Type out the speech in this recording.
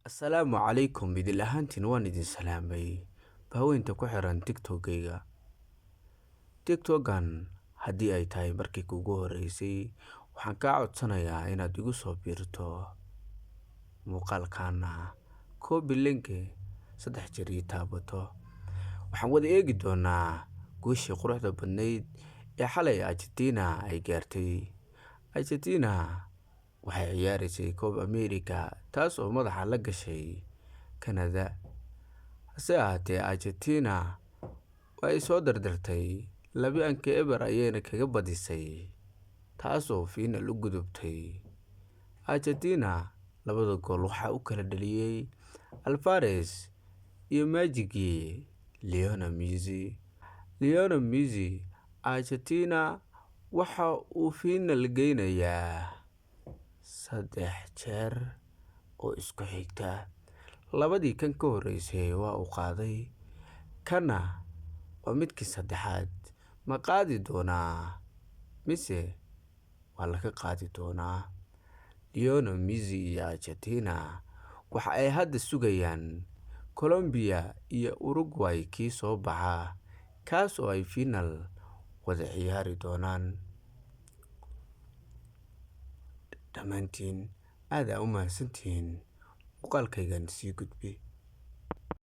Assalaamu calaykum, idil ahaantiin waan idin salaamay bahaweynta ku xiran TikTok-gayga. TikTok-gan haddii ay tahay markii kuugu horeysay, waxaan kaa codsanayaa inaad igu soo biirto muuqaalkana copy link 3 jeer ii taabato. Waxaan wada eegi doonaa guushii quruxda badnayd ee xalay Argentina ay gaartay. Argentina waxay ciyaareysay Copa America, taas oo madaxa la gashay Canada. Hase ahaatee, Argentina waa ay soo dardartay, 2-0 ayayna kaga badisay, taas oo final u gudubtay. Argentina labada gool waxaa u kala dhaliyay Alvarez iyo maajigii Lionel Messi. Lionel Messi Argentina waxa uu final geynayaa 3 jeer oo isku xigta. Labadii kan ka horeysay waa uu qaaday, kana waa midkii saddexaad. Ma qaadi doonaa mise waa laga qaadi doonaa? Lionel Messi iyo Argentina waxa ay hadda sugayaan Colombia iyo Uruguay kii soo baxa, kaas oo ay final wada ciyaari doonaan. Dhammaantiin aad aa u mahadsantihiin, muuqaalkaygan sii gudbi.